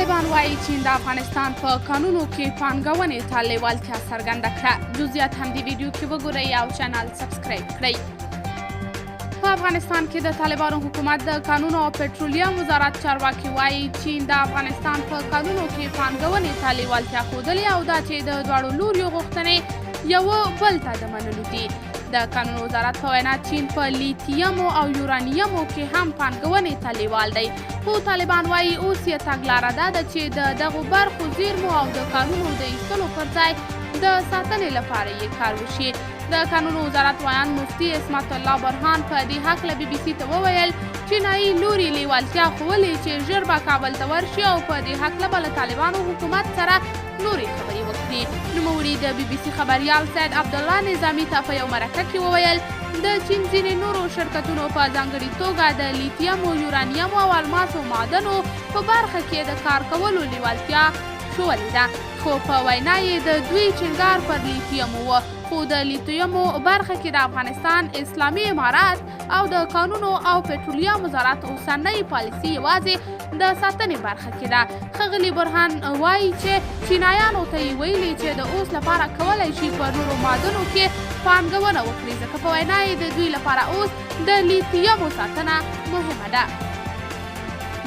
طالبان وايي چین د افغانستان په کانونو کې پانګونې ته لیوالتیا څرګنده کړه. جزئیات هم دې ویډیو کې وګورئ او چینل سبسکرایب کړئ. په افغانستان کې د طالبانو حکومت د کانونو او پټرولیم وزارت چارواکي وايي چین د افغانستان په کانونو کې پانګونې ته لیوالتیا ښودلې او دا چې د دواړو لوریو غوښتنې یو بل ته د منلو دي. د کانونو وزارت په وینا چین په لیتیمو او یورانیمو کې هم پانګونې ته لیوال دی، خو طالبان وايي اوس یې تګلاره دا ده چې د دغو برخو زیرمو او د کانونو د ایستلو پر ځای د ساتنې لپاره یې کار وشي. د کانونو وزارت ویاند مفتي عصمت الله برهان په دې هکله بي بي سي ته وویل، چینایي لوري لیوالتیا ښوولې چې ژر به کابل ته ورشي او په دې هکله به له طالبانو حکومت سره نورې خبرې وکړي. نوموړي د بي بي سي خبریال سید عبدالله نظامي ته په یو مرکه کې وویل، د چین ځینې نورو شرکتونو په ځانګړي توګه د لیتیمو، یورانیمو او الماسو معدنو په برخه کې د کار کولو لیوالتیا ښوولې ده، خو په وینا یې د دوی ټینګار پر لیتیمو و. خو د لیتیمو برخه کې د افغانستان اسلامي امارت او د کانونو او پټرولیم وزارت اوسنۍ پالیسي یوازې د ساتنې برخه کې ده. ښاغلی برهان وایي چې چینایانو ته یې ویلي چې د اوس لپاره کولی شي په نورو معدنو کې پانګونه وکړي، ځکه په وینا یې د دوی لپاره اوس د لیتیمو ساتنه مهمه ده.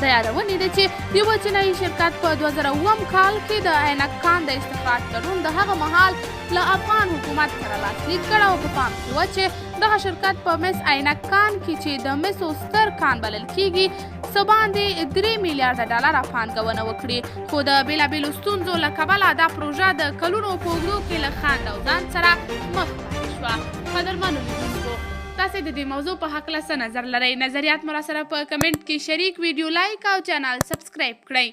د یادونې ده چې یوه چینایي شرکت په 2007 کال کې د عینک کان د استخراج تړون د هغه مهال له افغان حکومت سره لاسلیک کړ او په پام کې وه چې دغه شرکت په مس عینک کان کې چې د مسو ستر کان بلل کیږي څه باندې 3 میلیارډ ډالره پانګونه وکړي، خو د بېلابېلو ستونزو له کبله دا پروژه د کلونو په اوږدو کې له خنډ او ځنډ سره مخ پاتې شوه. قدرمنو لیدونکو، تاسې د دې موضوع په هکله څه نظر لرئ؟ نظریات مو راسره په کمنټ کې شریک، ویډیو لایک او چینل سبسکرایب کړئ.